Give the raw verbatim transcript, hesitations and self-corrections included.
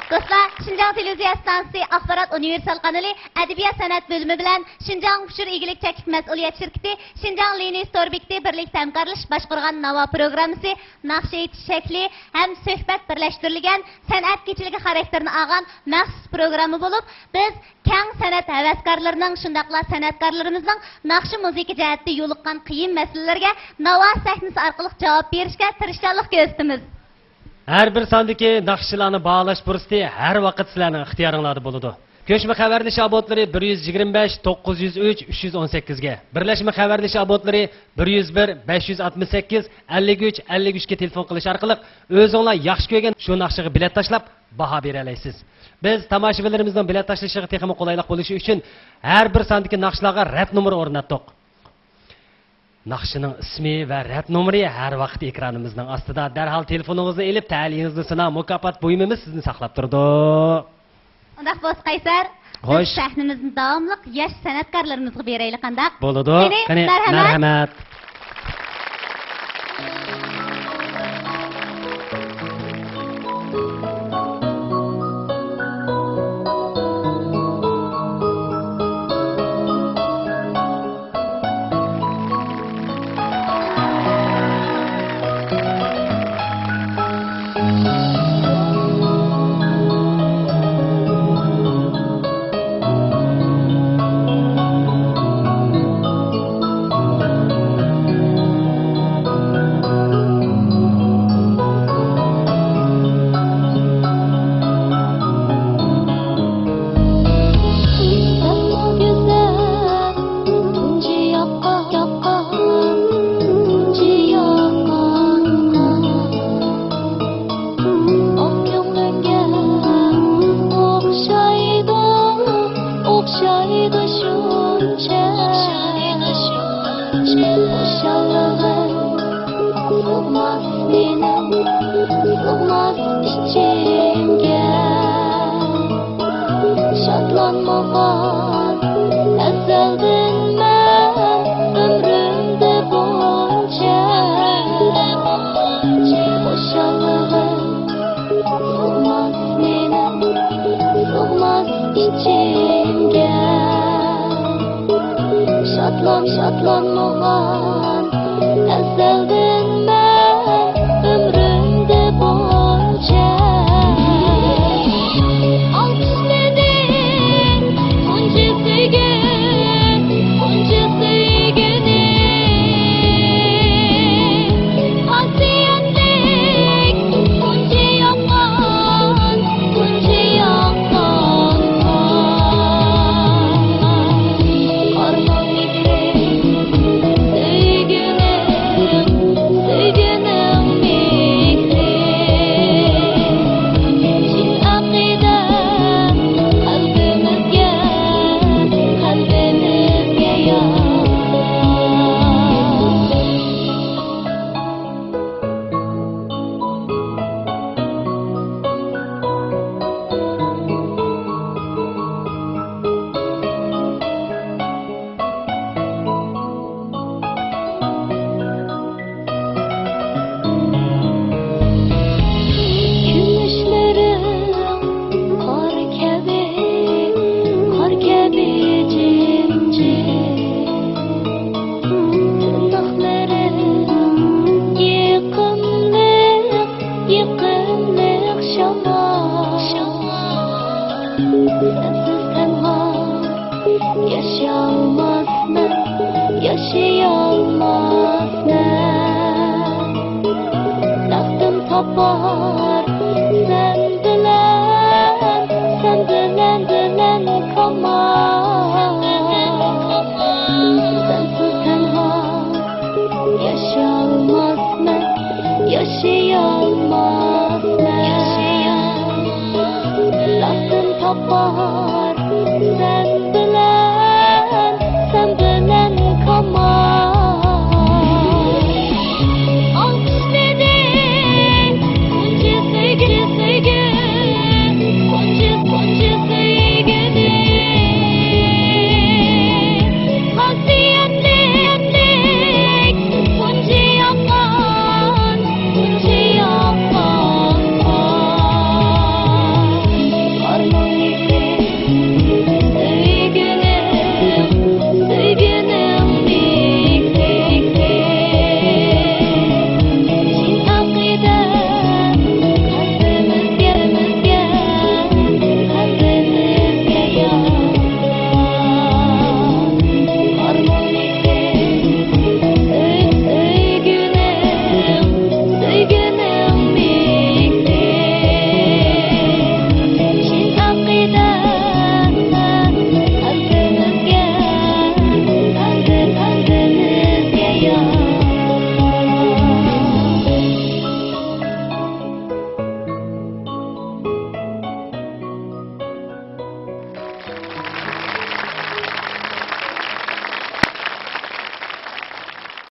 دوستلار، شىنجاڭ تېلېۋىزىيە ئىستانسىسى ئاخبارات ئۇنىۋېرسال قانىلى ئەدەبىيات سەنئەت بۆلۈمى بىلەن شىنجاڭ ئۇچۇر ئىگىلىك چەكلىك مەسئۇلىيەت شىركىتى، شىنجاڭ لىنىيە تور بېكىتى بىرلىكتە ھەمكارلىشىپ باشقۇرغان ناۋا پروگراممىسى ناخشا ئېيتىش شەكلى ھەم سۆھبەت بىرلەشتۈرۈلگەن سەنئەت كېچىلىكى خاراكتېرىنى ئالغان مەخسۇس پروگرامما بولۇپ، بىز كەڭ سەنئەت ھەۋەسكارلىرىنىڭ، شۇنداقلا سەنئەتكارلىرىمىزنىڭ ناخشا مۇزىكا جەھەتتە يولۇققان قىيىن مەسىلىلەرگە ناۋا سەھنىسى ئارقىلىق جاۋاب بېرىشكە تىرىشچانلىق كۆرسىتىمىز. ھەر بىر ساندىكى ناخشىچىلارنى باھالاش پۇرسىتى ھەر ۋاقىت سىلەرنىڭ ئىختىيارىڭلاردا بولىدۇ. كۆچمە خەۋەرلىشىش ئابونتلىرى بىر يۈز يىگىرمە بەش، توققۇز يۈز ئۈچ، ئۈچ يۈز ئون سەككىزگە، بىرلەشمە خەۋەرلىشىش ئابونتلىرى بىر يۈز بىر، بەش يۈز ئاتمىش سەككىز، ئەللىك ئۈچ، ئەللىك ئۈچكە تېلېفون قىلىش ئارقىلىق ئۆزۈڭلار ياخشى كۆرگەن شۇ ناخشىغا بېلەت تاشلاپ، باھا بېرەلەيسىز. بىز تاماشىبىنلىرىمىزنىڭ بېلەت تاشلىشىغا تېخىمۇ قولايلىق بولۇشى ئۈچۈن، ھەر بىر ساندىكى ناخشىلارغا رەت نومۇرى ئورناتتۇق. ناخشىنىڭ ئىسمى ۋە رەت نومۇرى ھەر ۋاقىت ئېكرانىمىزنىڭ ئاستىدا. دەرھال تېلېفونىڭىزنى ئېلىپ، تەلىيىڭىزنى سۇنۇڭ، مۇكاپات بۇيۇمىمىز سىزنى ساقلاپ تۇرىدۇ. ئۇنداق بولسا، قەيسەر، بىز خوش. سەھنىمىزنى داۋاملىق ياش سەنئەتكارلىرىمىزغا بېرەيلى، قانداق؟ بولىدۇ. قېنى، قېنى، مەرھەمەت. مەرھەمەت. ئاق كۆڭلۈڭگە ئوخشايدۇ، ئوخشايدۇ شۇنچە. خۇشاللىقىم سىغماس مېنىڭ، سىغماس ئىچىمگە. شادلانمىغان ئەزەلدىن مەن ئۆمرۈمدە بۇنچە. خۇشاللىقىم سىغماس مېنىڭ، سىغماس ئىچىمگە. شادلان، شادلانمىغان ئەزەلدىن مەن ئۆمرۈمدە بۇنچە. ئالقىشلىدىم تۇنجى سۆيگۈ، تۇنجى سۆيگۈنى. خاسىيەتلىك تۇنجى ياققان، تۇنجى ياققان. ئارمان مېھرىم، سۆيگۈنۈم، سۆيگۈنۈم مېھرىم. چىن ئەقىدە قەلبىمىزگە، قەلبىمىزگە يار. كۈمۈشلىرىڭ قار كەبى، قار كەبى جىمجىت. تىنىقلىرىڭ يېقىملىق، يېقىملىق شامال. سەنسىز تەنھا ياشىيالماسمەن، ياشىيالماسمەن. بەختىم تاپار